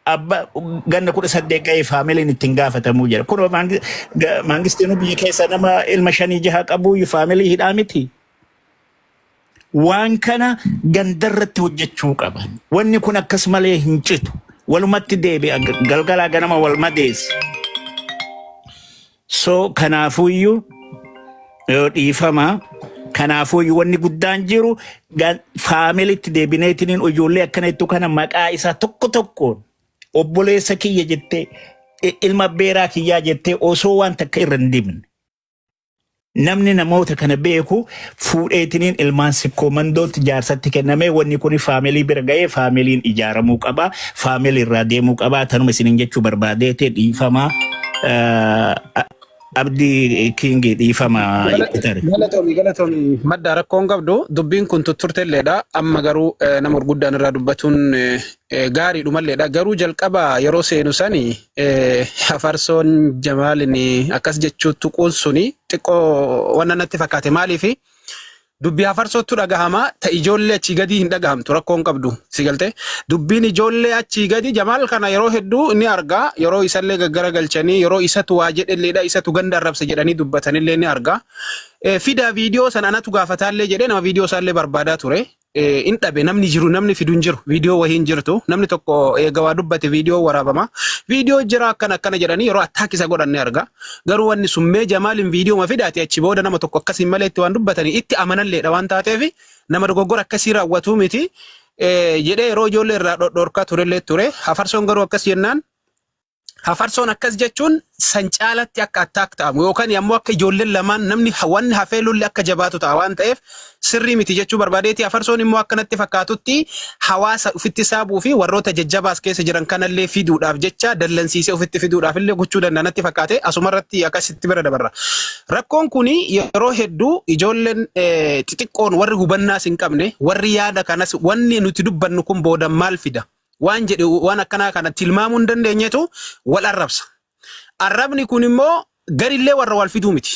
Abba ganna 18 ga'ee faamiliin ittiin gaafatamuu jedha. Kun maangistiin biyya keessa nama ilma shanii jaha qabu faamilii hidhaa miti. Waan kana gandarratti hojjechuu qaban. Wanni kun akkas malee hin citu. Walumatti deebi'a galgalaa ganama wal madeessa. So kanaafuyyuu yoo dhiifama kanaafuyyuu wanni guddaan jiru faamilitti deebineetiniin ijoollee akkana jettu kana maqaa isaa tokko tokkoon obboleessa kiyya jettee ilma beeraa kiyyaa jettee osoo waan takka irra hin dibne. Namni namoota kana beeku fuudheetiniin ilmaan sikkoo mandootti jaarsatti kennamee wanni kun faamilii bira ga'ee faamiliin ijaaramuu qaba. Faamilii irraa deemuu qaba. Tanuma isiniin jechuu barbaadeete dhiifama. Abdii Kiingii dhiifama itti tare. Galatoomi galatoomi madda rakkoon qabdu dubbiin kun tutturtelleedha amma garuu nama gurguddaan irraa dubbatuun gaariidhumalleedha garuu jalqaba yeroo seenu sani hafarsoon jamaalin akkas jechuu tuquun suni xiqqoo wanna natti fakkaate maaliifi dubbii hafarsoottu dhagahama ta ijoollee achii gadii hin dhagahamtu rakkoon qabdu si galte dubbiin ijoollee achii gadi jamaal kana yeroo hedduu ni arga yeroo isallee gaggara galchanii yeroo isatu waa jedhelleedha isatu ganda arrabse jedhanii dubbatanillee ni arga fidaa viidiyoo san anatu gaafataallee jedhee nama viidiyoo isaallee barbaadaa ture in dhabe namni jiru namni fidu hin jiru viidiyoo wahii hin jirtu namni tokko eega waa dubbate viidiyoo waraabama viidiyoo jira akkana akkana jedhanii yeroo attaak isa godhan ni arga garuu wanni sun mee jamaaliin viidiyoo ma fidaati achi booda nama tokko akkasiin malee itti waan dubbatanii itti amanalleedha waan taateef nama dogoggora akkasii raawwatuu miti jedhee yeroo ijoollee irraa dhodhorkaa turellee ture hafarsoon garuu akkas jennaan Hafarsoon akkas jechuun san caalatti akka attaak ta'amu yookaan ammoo akka ijoolleen lamaan namni wanni hafee lolli akka jabaatu ta'a waan ta'eef sirrii miti jechuu barbaadeeti. Hafarsoon immoo akka natti fakkaatutti hawaasa ofitti saabuu fi warroota jajjabaas keessa jiran kanallee fiduudhaaf jecha dallansiisee ofitti fiduudhaaf illee gochuu danda'a natti fakkaate asumarratti akkasitti bira dabarra. Rakkoon kun yeroo hedduu ijoolleen xixiqqoon warri hubannaas hin qabne warri yaada kanas wanni nuti dubbannu kun booda maal fida? waan jedhe waan akkanaa kana tilmaamuu hin dandeenyetu wal arrabsa. Arrabni kun immoo garillee warra wal fiduu miti.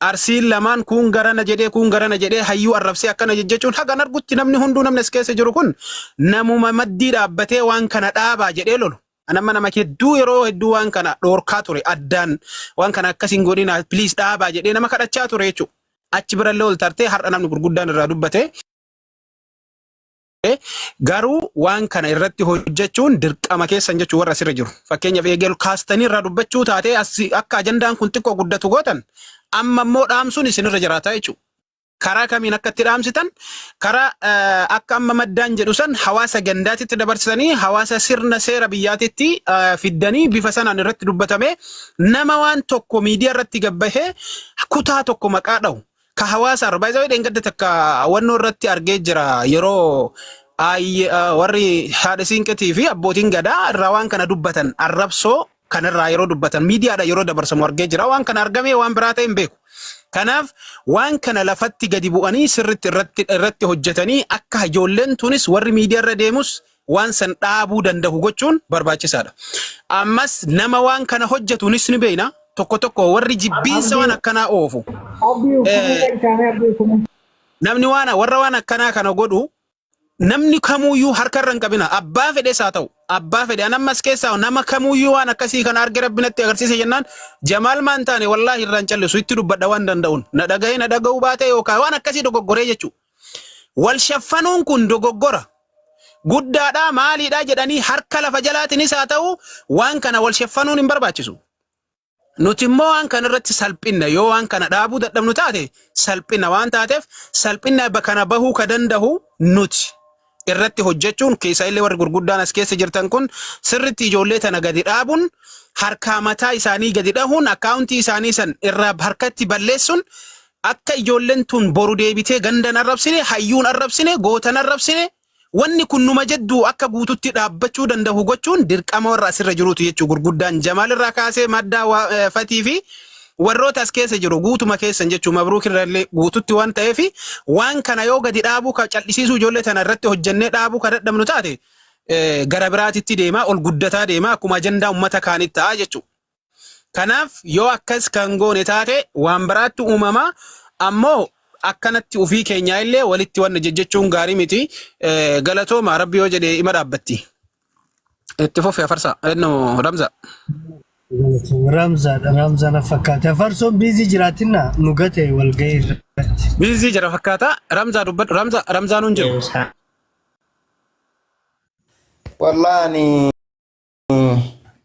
Arsiin lamaan kuun garana jedhee kuun garana jedhee hayyuu arrabsee akkana jechuun hagan argutti namni hunduu namni as keessa jiru kun namuma maddii dhaabbatee waan kana dhaabaa jedhee lolu. Anamma nama hedduu yeroo hedduu waan kana dhoorkaa ture addaan waan kana akkas hin godhina please dhaabaa jedhee nama kadhachaa ture jechuudha. Achi birallee ol tartee har'a namni gurguddaan irraa dubbate. Garuu waan kana irratti hojjechuun dirqama keessan jechuun warra asirra jiru. Fakkeenyaaf eegel kaastanii irraa dubbachuu taatee akka ajandaan kun xiqqoo guddatu gootan amma immoo dhaamsuun isinirra jiraata jechuudha. Karaa kamiin akka itti dhaamsitan karaa akka amma maddaan jedhu san hawaasa gandaatitti dabarsitanii hawaasa sirna seera biyyaatitti fiddanii bifa sanaan irratti dubbatamee nama waan tokko miidiyaa irratti gabbahee kutaa tokko maqaa dhahu ka hawaasa irra baay'ee dheengadda takka wannoo irratti argee jira yeroo warri haadha siinqetii fi abbootiin gadaa irraa waan kana dubbatan arrabsoo kanarraa yeroo dubbatan miidiyaadha yeroo dabarsamu argee jira waan kana argamee waan biraa ta'e hin beeku. Kanaaf waan kana lafatti gadi bu'anii sirritti irratti irratti hojjetanii akka ijoolleen tunis warri miidiyaa irra deemus waan san dhaabuu danda'u gochuun barbaachisaadha. Ammas nama waan kana hojjetuunis ni beekna. Tokko tokko warri jibbiinsa waan akkanaa oofu. Abdii ukkumee galchaamee abdii ukkumee. Namni waan warra waan akkanaa kana godhu namni kamuuyyuu harka irra hin qabina. Abbaa fedhes haa ta'u. Abbaa fedhe an ammas keessaa nama kamuuyyuu waan akkasii kana arge rabbi natti agarsiise jennaan Jamaal maan taane wallaahi irraa hin callisu itti dubbadha waan danda'uun. Na dhaga'ee na dhaga'uu baate yookaan waan akkasii dogoggoree jechuudha. Wal shaffanuun kun dogoggora. Guddaadhaa maaliidhaa jedhanii harka lafa jalaatiinis haa ta'u waan kana wal shaffanuun hin barbaachisu. Nuti immoo waan kana irratti salphinna yoo waan kana dhaabuu dadhabnu taate salphina waan taateef salphina kana bahuu ka danda'u nuti irratti hojjechuun keessaa illee warri gurguddaan as keessa jirtan kun sirritti ijoollee tana gadi dhaabuun harkaa mataa isaanii gadi dhahuun akkaawuntii isaanii san irraa harkatti balleessuun akka ijoolleen tun boru deebitee gandan arrabsine hayyuun arrabsine gootan arrabsine wanni kun numa jedduu akka guututti dhaabbachuu danda'u gochuun dirqama warra asirra jiruutu jechuu gurguddaan Jamaal irraa kaasee maddaa fatii fi warroota as keessa jiru guutuma keessan jechuu mabruuk irrallee guututti waan ta'eef waan kana yoo gadi dhaabuu ka cal'isiisuu ijoollee tana irratti hojjennee dhaabuu ka dadhabnu taate gara biraatitti deemaa ol guddataa deemaa akkuma ajandaa uummata kaanitti ta'a jechuudha. Kanaaf yoo akkas kan goone taate waan biraattu uumama ammoo akkanatti ofii keenyaa illee walitti wanna jejjechuun gaarii miti. Galatooma rabbi yoo jedhe ima dhaabbatti. Itti fufi afarsa. Ennu Ramza. Ramzaadha. Ramzaa na fakkaate. Afarsoon busy jiraatinna nu gate walgahii irratti. Busy jira fakkaata. Ramzaa dubbadhu. Ramza Ramzaan hin jiru. Wallahi ani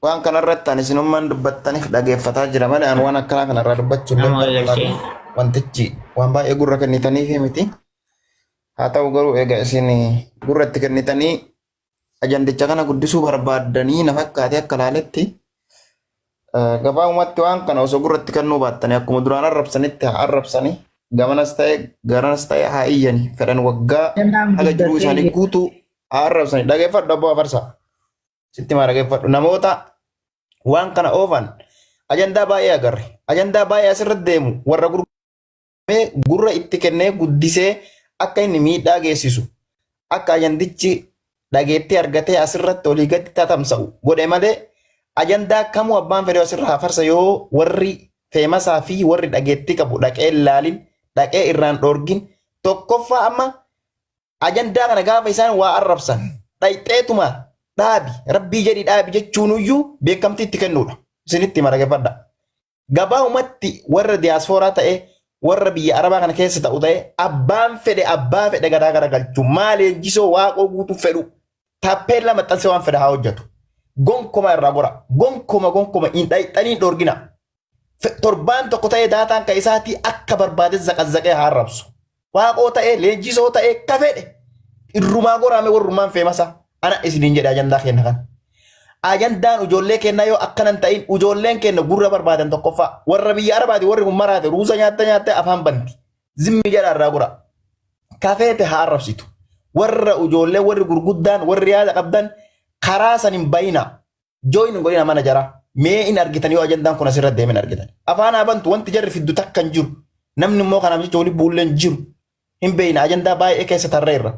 waan kanarratti ani isinummaan dubbattaniif dhageeffataa jira malee ani waan akkanaa kanarraa dubbachuu illee Nama barbaadu. galchee. Wantichi waan baay'ee gurra kennitaniif miti. Haa ta'u garuu egaa isin gurra itti kennitanii ajandicha kana guddisuu barbaaddanii na fakkaate akka laaletti gabaabumatti waan kana osoo gurra itti kennuu baattanii akkuma duraan arrabsanitti haa arrabsanii gamanas ta'e garanas ta'e haa iyyani fedhan waggaa Ajandaan haga jiruu guddatee isaanii jira. guutuu haa arrabsanii dhageeffadhu abbaa afarsa sitti maa dhageeffadhu namoota waan kana oofan ajandaa baay'ee agarre ajandaa baay'ee asirratti deemu warra gurgurame gurra itti kennee guddisee akka inni miidhaa geessisu akka ajandichi dhageettii argatee asirratti olii gadi tatamsa'u godhe malee ajandaa kamuu abbaan fedhe asirra hafarsa yoo warri feemasaa fi warri dhageettii qabu dhaqee hin laalin dhaqee irraan dhoorgin tokkoffaa amma ajandaa kana gaafa isaan waa arrabsan dhayxeetuma dhaabi rabbii jedhi dhaabi jechuunuyyuu beekamtii itti kennuudha isinitti hima dhaggeeffadha. Gabaabumatti warra diyaaspooraa ta'e warra biyya arabaa kana keessa ta'u ta'e abbaan fedhe abbaa fedhe garaa garagalchu maal leenjisoo waaqoo guutuu fedhu taappeellaa maxxansee waan fedhe haa hojjetu. Gonkoma irraa gora gonkoma gonkoma hin dhayxanii hin dhoorgina. Torbaan tokko ta'ee daataan kan isaatii akka barbaade zaqazzaqee haa arrabsu. Waaqoo ta'ee leenjisoo ta'ee ka fedhe irrumaa goraame warrumaan feemasa ana isiniin jedhe ajandaa keenya kana. Ajandaan ijoollee keenyaa yoo akkana hin ta'in ijoolleen keenya gurra barbaadan tokkoffaa warra biyya arabaati warri kun maraate ruuza nyaatte nyaatte afaan banti. Zimmi jedha irraa gora. Kafeete haa arrabsitu. Warra ijoollee warri gurguddaan warri yaada qabdan karaa san hin bayina. Join hin godhina mana jaraa. Mee in argitan yoo ajandaan kun asirra deemen argitan. Afaan haa bantu wanti jarri fiddu takka hin jiru. Namni immoo kanaaf jecha wali buullee hin jiru. Hin beeyna ajandaa baay'ee keessa tarreerra.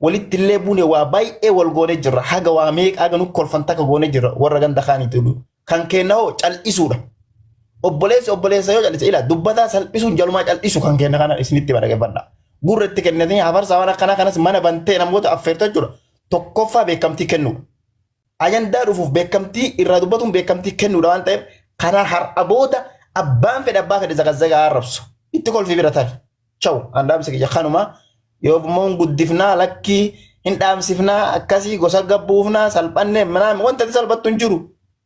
Walitti illee buune waa baay'ee wal goonee jirra. Haga waa meeqa haga nu kolfan takka goonee jirra warra ganda kaaniitu. Kan keenna hoo cal'isuudha. Obboleessi obboleessa yoo cal'ise ila dubbataa salphisuun jalumaa cal'isu kan keenna kana isinitti dhaggeeffadha. Gurra itti kennatanii hafarsaa waan akkanaa kanas mana bantee namoota affeertu jechuudha. Tokkoffaa beekamtii kennuudha. Ajandaa dhufuuf beekamtii irraa dubbatuun beekamtii kennuudha waan ta'eef kana har'a booda abbaan fedhe abbaa fedhe zagazzagaa arrabsu. Itti kolfii bira tari. Chaw an dhaamsi kiyya kanuma yoo immoo hin guddifnaa lakkii hin dhaamsifnaa akkasii gosa gabbuufnaa salphannee manaa wanta ati salphattu hin jiru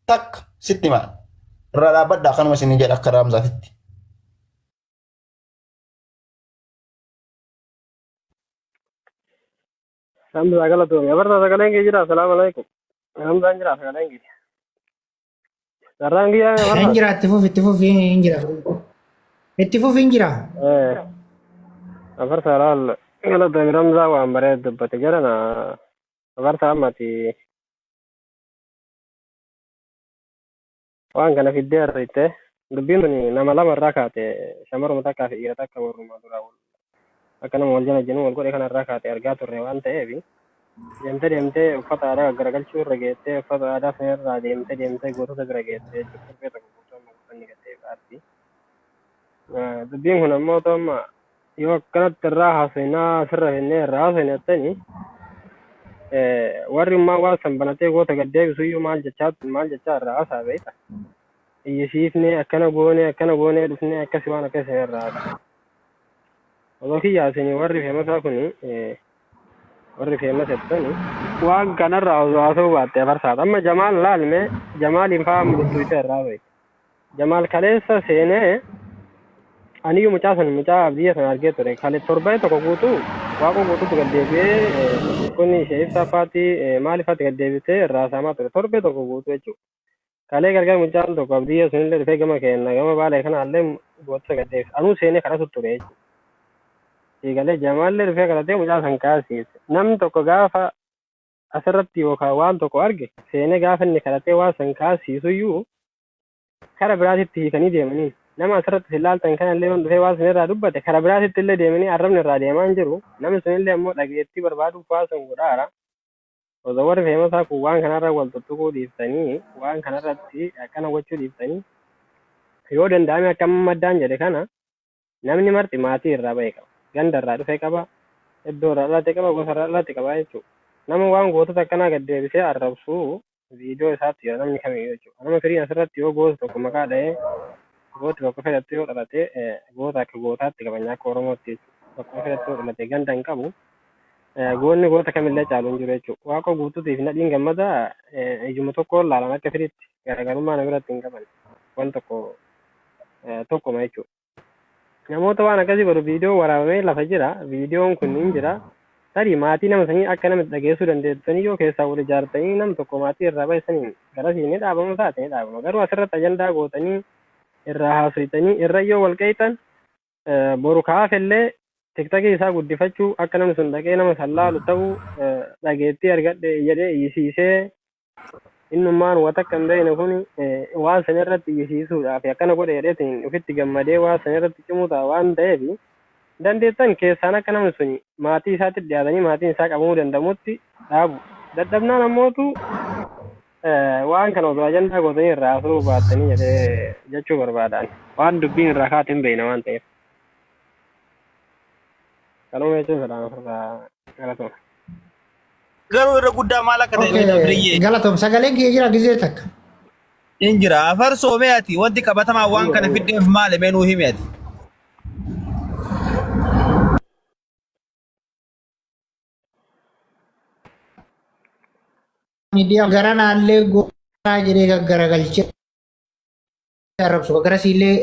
takka sitti himaa. Irraa dhaabbadhaa kanuma isin jedha akka dhaamsaatitti. Hamzaa galatoomi. Abartaa sagaleen kee jira. Salaamu alaikum. Hamzaan jira sagaleen kee. Sarraan kiyyaa Hin abartaa. jira itti fufi itti fufi hin jira. Itti fufi hin jira. Eh. Abartaa laal galatoomi Hamzaa waan bareedu dubbate jedhana. Abartaa ammati waan kana fiddee harriitte dubbiin tuni nama lama irraa kaate shamaruma takkaa fi dhiira takka warruma duraa wal akka nama wal jala jenuu wal godhe kana irraa kaate argaa turre waan ta'eef deemtee deemtee uffata aadaa garagalchuu irra geettee uffata aadaa sana irraa deemtee deemtee gootota bira geettee jechuudha. Torbee tokko guutuu amma gootonni gaddee aarti. Dubbiin kun ammoo otoo amma yoo akkanatti irraa haasofnaa asirra finnee irraa haasofne jettanii warri ummaa waan san banatee goota gad deebisu iyyuu maal jechaa maal jechaa irraa haasaa beekta. Iyyisiifnee akkana goonee akkana goonee dhufnee akkasi waan akkasii irraa haasa. Osoo kiyyaa isin warri feemasaa kuni warri feemasa jettani waan kanarraa osoo haasa'uu baatte afarsaadha. Amma Jamaal laalme Jamaaliin fa'aa mul'attu isa irraa beekta. Jamaal kaleessa seenee aniyyuu mucaa sana mucaa abdiyya sana argee ture. Kale torbee tokko guutuu waaqoo guutuutti gad deebi'ee kun ishee ibsaa fa'aatti maaliif fa'aatti gad deebitee irraa saamaa ture. Torbee tokko guutuu jechuudha. Kalee gargar mucaan tokko abdiyya sunillee dhufee gama keenna gama baalee kanaallee gootota gad deebise. Anuu seenee kadhatu ture jechuudha. Siigalee Jamaallee dhufee kadhatee mucaa san kaasiise. Namni tokko gaafa asirratti yookaan waan tokko arge seenee gaafa inni kadhatee waan san kaasiisuyyuu kara biraatitti hiikanii deemanii nama asirratti isin laaltan kanallee yoon dhufee waan sun irraa dubbate kara biraatitti illee deemanii arrabni irraa deemaa hin jiru. Namni sunillee ammoo dhageettii barbaaduuf waan sun godhaara. Osoo warri feemasaa kun waan kanarra wal tuttuquu dhiiftanii waan kanarratti akkana gochuu dhiiftanii yoo danda'ame akka amma maddaan jedhe kana namni marti maatii irraa ba'e qaba. Ganda irraa dhufe qaba. Iddoo irraa dhalate qaba. Gosa irraa dhalate qaba jechuudha. Nama waan gootota akkanaa gad deebisee arrabsu Viidiyoo isaatti jira namni kamiyyuu jechuudha. Nama firiin asirratti yoo goota tokko maqaa dha'ee gooti bakka fedhatti yoo dhalate goota akka gootaatti kabajna akka Oromootti jechuudha. Bakka fedhatti yoo dhalate ganda hin qabu. Goonni goota kamillee caalu hin jiru jechuudha. Waaqoo guutuutiif nadhiin gammadaa ijuma tokkoon laalan akka firiitti garaagarummaa na biratti hin qaban. Waan tokko tokkuma jechuudha. Namoota waan akkasii godhu viidiyoo waraabamee lafa jira. Viidiyoon kun hin jira. Tarii maatii nama sanii akka nama dhageessuu dandeessanii yoo keessaa wal ijaartanii nam tokko maatii irraa bahisaniin garasii ni dhaabama taate ni dhaabama. Garuu asirratti ajandaa gootanii irraa haasoytanii irra yoo wal qeeyxan boru kaafellee tiktakii isaa guddifachuu akka namni sun dhaqee nama san laalu ta'uu dhageettii argadhe jedhee iyyisiisee innummaan wa takka hin beekne kun waan san irratti iyyisiisuudhaaf akkana godhe jedheetiin ofitti gammadee waan san irratti cimuu ta'a waan ta'eef dandeettan keessaan akka namni sun maatii isaatti dhiyaatanii maatiin isaa qabamuu danda'amutti dhaabu. Dadhabnaan ammootu waan kana osoo ajandaa gootanii irraa haasa'uu baattanii jedhee jechuu barbaadaan. Waan dubbiin irraa kaate hin beekna waan ta'eef. Kanuma jechuun fedhaan ofirraa galatooma. Garuu irra guddaa maal akka ta'e beektaa Okay, Firiyyee? galatoom sagaleen kiyya jira gizee takka. Hin jira. Afarsoo mee ati wanti qabatamaa waan kana fiddeef maali mee nuu himi ati. Miidiyaa gara naallee goonaa jedhee gaggaragalchee arrabsu garasiillee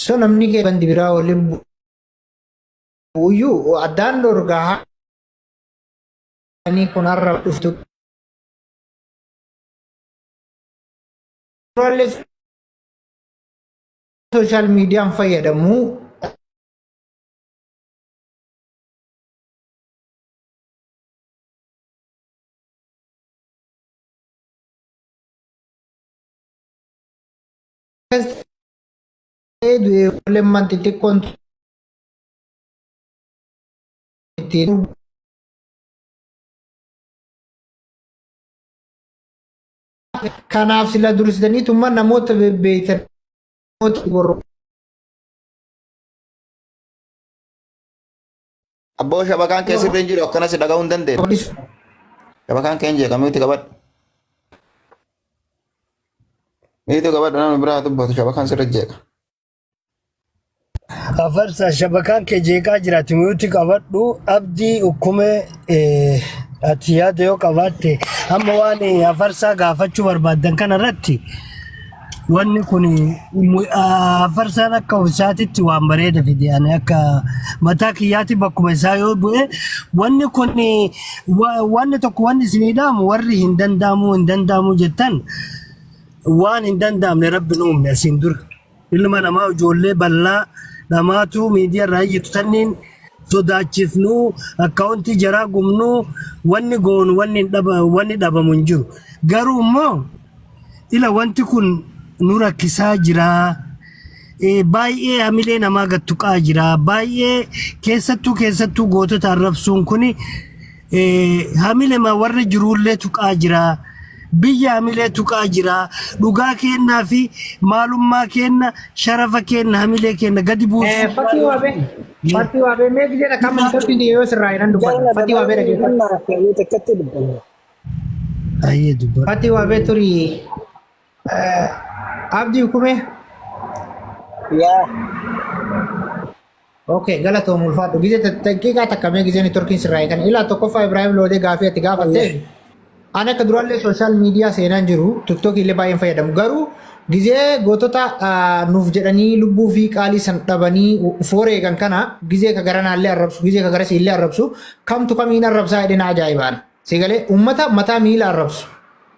so namni kee bandi biraa waliin bu'uyyuu addaan dhorgaa ani kun har'a dhuftu duraallee sooshaal miidiyaan fayyadamu akkas ta'ee du'ee ijoolleen xixiqqoon ittiin kanaaf sila dursitaniituma namoota bebbeeytan namoota warra Abboo shabakaan kee sirrii hin jiru akkana si dhaga'uu hin dandeenye. Shabakaan kee hin jeeqa miuti qabadhu. Miuti qabadhu namni biraa haa dubbatu shabakaan sirri jeeqa. Afarsa shabakaan kee jeeqaa jiraati miyuuti qabadhu abdii ukkumee ati yaada yoo qabaatte amma waan afarsaa gaafachuu barbaaddan kana irratti wanni kun afarsaan akka ofiisaatitti waan bareeda fide ani akka mataa kiyyaatti bakkuma isaa yoo bu'e wanni kun wanni tokko wanni isinii dhaamu warri hin danda'amu hin danda'amu jettan waan hin danda'amne rabbi nu uumne asiin dura. Ilma namaa ijoollee bal'aa dhamaatu miidiyaa irraa iyyitu tanniin sodaachifnu akkaawuntii jaraa gubnu wanni goonu wanni hin dhaba wanni dhabamu hin jiru. Garuu immoo ila wanti kun nu rakkisaa jira. Baay'ee hamilee namaa gad tuqaa jira. Baay'ee keessattuu keessattuu gootota arrabsuun kuni Hamilema warra jiruullee tuqaa jira. Biyya hamilee tuqaa jira. Dhugaa keennaa fi maalummaa keenna, sharafa keenna, hamilee keenna gadi buusuu. Fakkii waabee. Fakkii waabee mee gisee takka amma networkiin yoo sirraa jedhan dubbadha. Fakkii waabee dhaggeeffadhu. Ayyee dubbadhu. Fakkii waabee turi abdii hukumee. Yaa. Okay, galatoom ulfaadhu. Gizee daqiiqaa takka mee gizee networkiin sirraa eegan. Ilaa tokkoffaa Ibrahim Loodee gaafii ati gaafatte. Ani akka duraallee sooshaal miidiyaa seenaan jiru tiktookii illee baay'een fayyadamu. Garuu gizee gootota nuuf jedhanii lubbuu fi qaalii san dhabanii foora eegan kana gizee ka garanaallee arrabsu gizee ka garasiillee arrabsu kamtu kamiin arrabsaa jedhee na ajaa'ibaan. Sigalee uummata mataa miila arrabsu.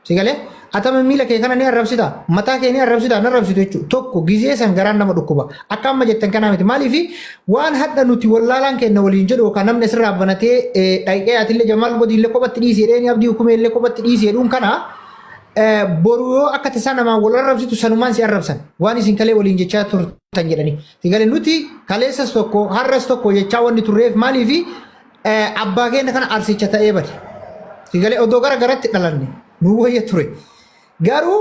Sigalee atama miila kee kana ni arrabsita mataa kee ni arrabsita hin arrabsitu jechuudha. Tokko gizee san garaan nama dhukkuba. Akka amma jettan kanaa miti. Maaliif waan hadha nuti wallaalaan kenna waliin jedhu yookaan namni asirraa banatee dhaqee atillee Jamaal Godiillee kophatti dhiisi jedhee abdii hukumee illee kophatti dhiisi jedhuun kana boru yoo akka tasaa namaan wal arrabsitu sanumaan si arrabsan waan isin kalee waliin jechaa turtan jedhanii. Sigalee nuti kaleessas tokko har'as tokko jechaa wanni turreef maaliif abbaa keenya kana arsicha ta'ee bade. Sigalee odoo gara garatti dhalanne nu wayya ture. Garuu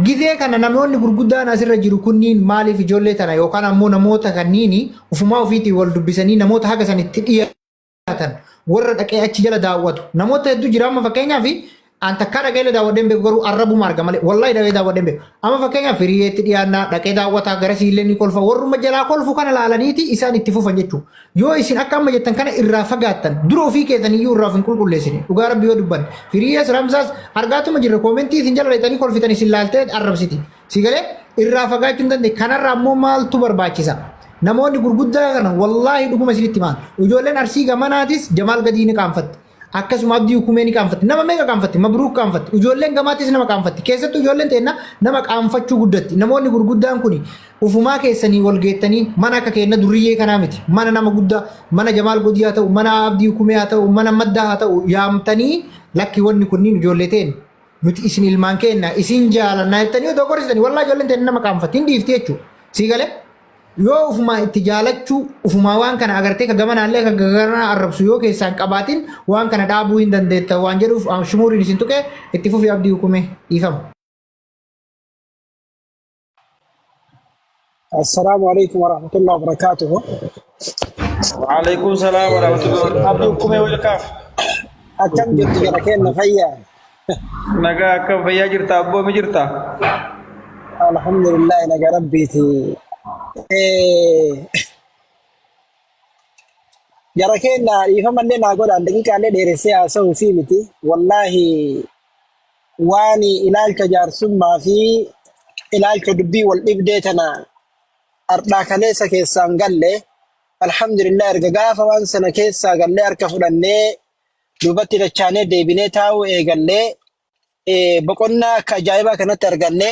gizee kana namoonni gurguddaan asirra jiru kunniin maaliif ijoollee tana yookaan ammoo namoota kanniini ufumaa ofiitiin wal dubbisanii namoota haga san itti dhiyaatan Warra dhaqee achi jala daawwatu. Namoota hedduu jira amma fakkeenyaaf an takkaa dhaqee illee daawwadhee hin beeku garuu arrabuma arga malee wallahi dhaqee daawwadhee hin beeku. Amma fakkeenyaaf hiriyeetti dhiyaannaa dhaqee daawwataa garasii illee ni kolfa warruma jalaa kolfu kana laalaniiti isaan itti fufan jechuudha. Yoo isin akka amma jettan kana irraa fagaattan dura ofii keessan iyyuu irraa of hin qulqulleessine dhugaa rabbi yoo dubbanne hiriyees ramsaas argaatuma jirra koomentii isin jala dhaqxanii kolfitan isin laaltee arrabsiti. Si galee irraa fagaachuu hin dandeenye kanarraa immoo maaltu barbaachisa? Namoonni gurguddaa kana wallaahi dhuguma isinitti himaa. Ijoolleen Arsii gamanaatis Jamaal Gadii ni qaanfatti. Akkasuma Abdii Hukumee ni qaanfatti. Nama meeqa qaanfatti? Mabruuk qaanfatti. Ijoolleen gamaatis nama qaanfatti. Keessattuu ijoolleen teenna nama qaanfachuu guddatti. Namoonni gurguddaan kun ufumaa keessanii wal geettanii mana akka keenna durriyyee kanaa miti. Mana nama guddaa, mana Jamaal Godii haa ta'u, mana Abdii Hukumee haa ta'u, mana Maddaa haa ta'u yaamtanii lakki wanni kunniin ijoollee teen nuti isin ilmaan keenna isin jaalannaa jettanii odoo gorsitanii wallaahi ijoolleen teenna nama qaanfatti hin dhiifti jechuudha. Sii galee? Yoo ufumaa itti jaalachuu ufumaa waan kana agartee ka gamanaallee ka gamanaa arrabsu yoo keessaan qabaatin waan kana dhaabuu hin dandeetta waan jedhuuf shumuuriin isin tuqee itti fufi abdii hukumee dhiifama. Assalaamu alaikum warahmatullahi wabarakatuh. Waalaikum salaam warahmatullahi wabarakatuh. Abdii Hukumee welcome. Akkam jirtu jara keenna fayyaa? Nagaa akkam fayyaa jirta abboomi jirta? Alhamdulillah nagaa rabbiiti. Eh, Jara keenna dhiifamallee naa godhaan daqiiqaallee dheeressee haasa'uu fi miti. Wallaahi waan ilaalcha jaarsummaa fi ilaalcha dubbii wal dhibdee tana ardhaa kaleessa keessaan galle alhamdulillah erga gaafa waan sana keessaa gallee harka fudhannee duubatti dachaanee deebinee taa'uu eegallee boqonnaa akka ajaa'ibaa kanatti arganne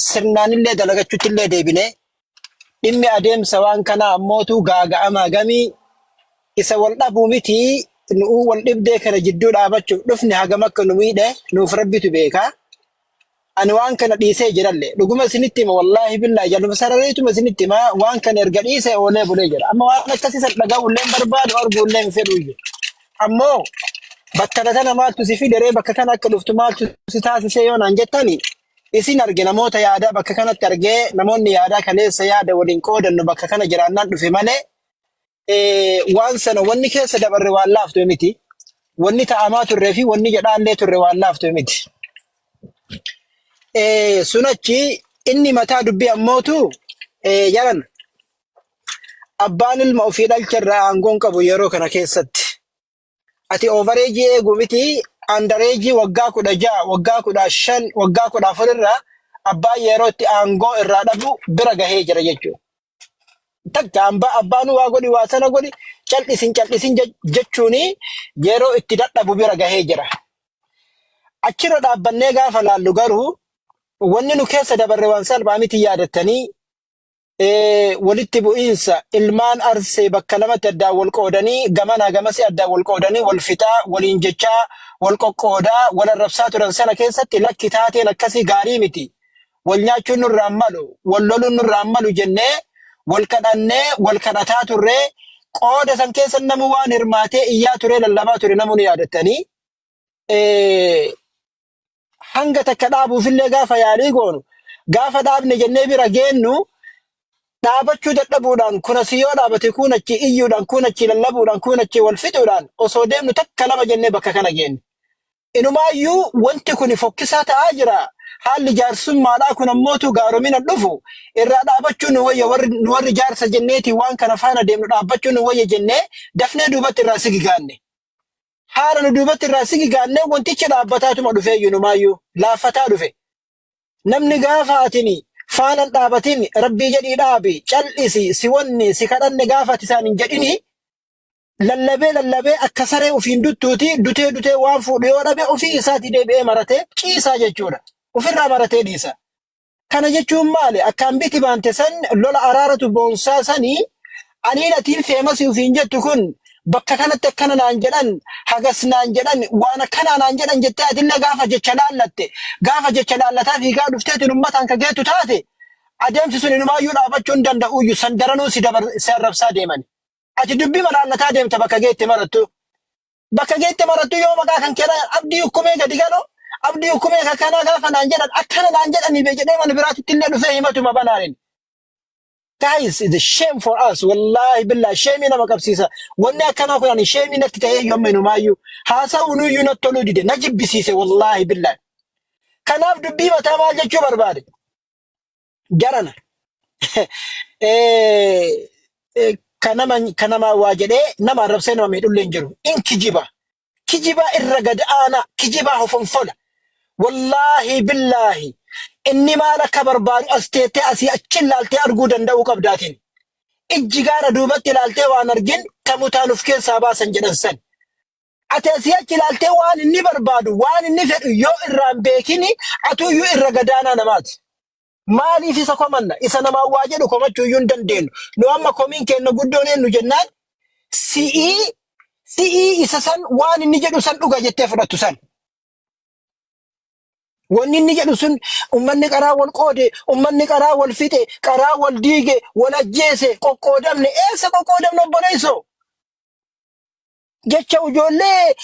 sirnaanillee dalagachuutti illee deebine dhimmi adeemsa waan kanaa ammootu gaaga'amaa gamii isa wal dhabuu miti nu'uu wal dhibdee kana jidduu dhaabachuuf dhufne hagam akka nu miidhe nuuf rabbitu beeka. Ani waan kana dhiisee jiralle dhuguma isinitti hima wallaahi billaahi jaluma sarareetuma isinitti hima waan kana erga dhiise oolee bulee jira. Amma waan akkasii san dhaga'uullee hin barbaadu arguullee hin fedhu iyyuu. Ammoo bakka kana maaltu si fideree bakka kana akka dhuftu maaltu si taasisee yoo naan jettani isin arge namoota yaadaa bakka kanatti argee namoonni yaadaa kaleessa yaada waliin qoodannu bakka kana jiraannaan dhufe malee waan sana wanni keessa dabarre waan laaftu miti. Wanni ta'amaa turree fi wanni jedhaallee turre waan laaftu miti. Sun achi inni mataa dubbii ammootu jaran abbaan ilma ofii dhalche irraa aangoon qabu yeroo kana keessatti. Ati overeejii eegu miti andareejii waggaa 16, waggaa 15, waggaa 14 irraa abbaan yeroo itti aangoo irraa dhabu bira gahee jira jechuudha. Takka abbaan waa godhi waa sana godhi cal'isin cal'isin jechuun yeroo itti dadhabu bira gahee jira. Achirra dhaabbannee gaafa laallu garuu wanni nu keessa dabarre waan salphaa miti yaadattanii walitti bu'iinsa ilmaan Arsee bakka lamatti addaan wal qoodanii gamanaa gamasii addaan wal qoodanii wal fixaa waliin jechaa wal qoqqoodaa wal arrabsaa turan sana keessatti lakki taateen akkasii gaarii miti. Wal nyaachuun nurraa hin malu, wal loluun nurraa hin malu jennee wal kadhannee wal kadhataa turree qooda san keessa namuu waan hirmaatee iyyaa turee lallabaa ture namuu ni yaadattanii. Hanga takka dhaabuufillee gaafa yaalii goonu gaafa dhaabne jennee bira geennu dhaabachuu dadhabuudhaan kun asii yoo dhaabate kun achi iyyuudhaan kun achi lallabuudhaan kun achi wal fixuudhaan osoo deemnu takka lama jennee bakka kana geenne. Inumaayyuu wanti kun fokkisaa ta'aa jira. Haalli jaarsummaadhaa kun ammootu gaaromina dhufu irraa dhaabachuu nu wayya warri nu warri jaarsa jenneeti waan kana faana deemnu dhaabbachuu nu wayya jennee dafnee duubatti irraa sigigaanne. Haala nu duubatti irraa sigigaanne wantichi dhaabbataatuma dhufeeyyu inumaayyuu laaffataa dhufe. Namni gaafa atini faanan dhaabatin rabbii jedhii dhaabi cal'isi si wanni si kadhanne gaafa ati isaan hin jedhini lallabee lallabee akka saree ofiin duttuuti dutee dutee waan fuudhu yoo dhabe ofii isaatii deebi'ee maratee ciisaa jechuudha. Ofirraa maratee dhiisa. Kana jechuun maali? Akkaan biti baante san lola araaratu boonsaa sanii aniin atiin feemasii ofiin jettu kun bakka kanatti akkana naan jedhan hagas naan jedhan waan akkanaa naan jedhan jettee atillee gaafa jecha laallatte gaafa jecha laallataa fiigaa dhufteetiin ummataan ka geettu taate adeemsi sun inumaayyuu dhaabachuu hin danda'uuyyu san daranuu si dabar si arrabsaa deemani. Ati dubbii malaallataa deemta bakka geette marattu. Bakka geette marattu yoo maqaa kan kee dhayan abdii ukkumee gadi galo abdii ukkumee ka kanaa gaafa naan jedhan akkana naan jedhanii bee jedhee mana biraatitti illee dhufee himatuma banaanin. Guys, it's a shame for us. Wallahi billah, shame nama qabsiisa. Wanni akkanaa kun ani shame natti ta'ee iyyuu amma inumaayyuu. Haasa'uun iyyuu natti toluu dide. Na jibbisiise wallahi billah. Kanaaf dubbii mataa maal jechuu barbaade? Jarana. Kan nama waa jedhee nama arrabsee nama miidhullee hin jiru. In kijiba. Kijiba irra gad aanaa. Kijibaa hofonfola. Wallaahi billaahi. Inni maal akka barbaadu as teettee asii achi ilaaltee arguu danda'uu qabdaatiin. Ijji gaara duubatti ilaaltee waan argin tamutaan of keessaa baasan jedhan san. Ati asii achi ilaaltee waan inni barbaadu waan inni fedhu yoo irraan beekini atuyyuu irra gadaanaa namaati. Maaliif isa komanna? Isa namaan waa jedhu komachuu iyyuu hin dandeenyu. Nu amma komiin keenya guddoon eenyu jennaan si'ii si'ii isa san waan inni jedhu san dhuga jettee fudhattu san. Wanni inni jedhu sun ummanni qaraa wal qoode, ummanni qaraa wal fixe, qaraa wal diige, wal ajjeese, qoqqoodamne. Eessa qoqqoodamne obboleessoo? Jecha ijoollee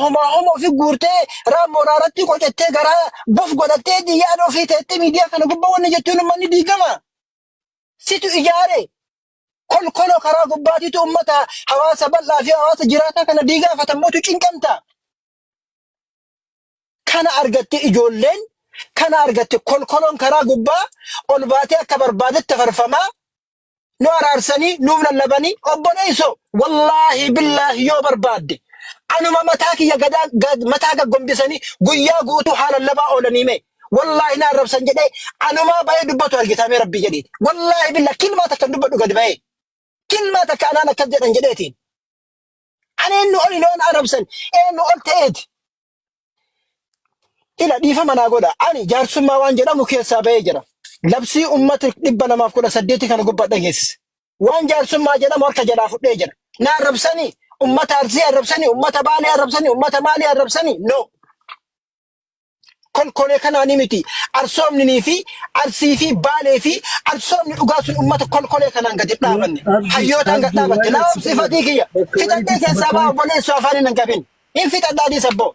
homaa homa ofii guurtee raammoo raaratti qocattee garaa bof godhattee yaada ofii teettee miidiyaa kana gubbaa wanni jettuun ummanni diigama. Situ ijaare kolkoloo karaa gubbaatiitu ummata hawaasa bal'aa fi hawaasa jiraataa kana diigaafatamootu cinqamta. Kana argatte ijoolleen kana argatte kolkoloon karaa gubbaa ol baatee akka barbaadetti farfamaa nu araarsanii nuuf lallabanii obboleessoo wallaahi billaahi yoo barbaadde anuma mataa kiyya gadaa mataa gaggombisanii guyyaa guutuu haa lallabaa oolanii mee wallaahi na arrabsan jedhee anumaa bayee dubbatu argitamee rabbii jedhiiti wallaahi billah kilmaa takka dubbadhu gad bayee kilmaa takka anaan akkas jedhan jedheetiin ani eenyu ol loon arrabsan eenyu ol ta'eeti. Ila dhiifama naa godha. Ani jaarsummaa waan jedhamu keessaa ba'ee jira. Labsii uummata 218 kana gubbaa dhageessise. Waan jaarsummaa jedhamu harka jalaa fudhee jira. Na arrabsanii, uummata Arsii arrabsanii, uummata Baalee arrabsanii, uummata Maalii arrabsanii? No. Kolkolee kanaanii miti. Arsoomninii fi Arsii fi Baalee fi arsoomni dhugaa sun uummata kolkolee kanaan gadi dhaabanne. Abdi, Hayyootaan gad Abdi, dhaabatte. waan Naa asii obsifatii kiyya. bakka Fixadhee wayiitti keessaa bakka baa wayiitti obboleessoo afaan hin qabin. Hin fixadhaa dhiisa abboo.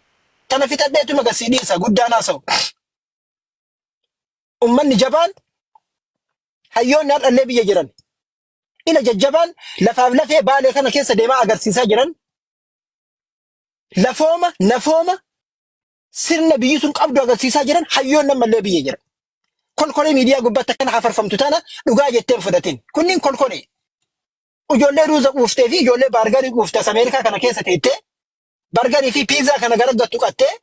Tana fixadheetuma gasii dhiisa guddaan haasa'u. Ummanni jabaan hayyoonni har'allee biyya jiran. Ila jajjabaan lafaaf lafee Baalee kana keessa deemaa agarsiisaa jiran. Lafooma, nafooma sirna biyyi sun qabdu agarsiisaa jiran hayyoonni ammallee biyya jiran. Kolkolee miidiyaa gubbaatti akkana hafarfamtu tana dhugaa jettee hin fudhatin. Kunniin kolkolee. Ijoollee ruuza quuftee fi ijoollee baargarii quufte as Ameerikaa kana keessa teettee bargarii fi piizaa kana gara gattu qattee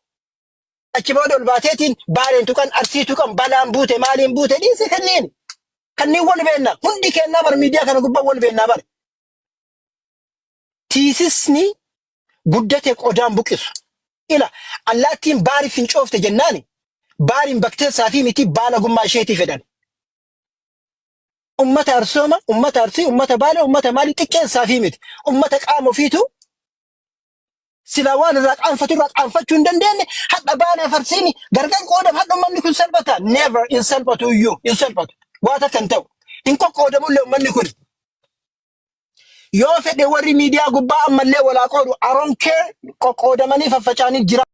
achi booda ol baateetiin Baaleen tuqan Arsii tuqan balaan buute maaliin buute dhiise kanneen kanneen wal beennaa hundi kennaa bar miidiyaa kana gubbaa wal beennaa bar. Tiisisni guddate qodaan buqisu. Ila allaattiin baari fincoofte jennaani baariin bakteessaa fi miti baala gummaa isheetii fedhan. Ummata Arsooma, ummata Arsii, ummata Baalee, ummata maalii xiqqeessaa fi miti. Ummata qaama ofiitu silaa waan irraa qaanfatu irraa qaanfachuu hin dandeenye hadha Baalee Farsiini gargar qoodam hadha ummanni kun salphata. Never hin salphatu iyyuu hin salphatu. Waa takka hin ta'u. Hin qoqqoodamullee ummanni kun. Yoo fedhe warri miidiyaa gubbaa ammallee walaa qoodu aronkee qoqqoodamanii faffaca'anii jira.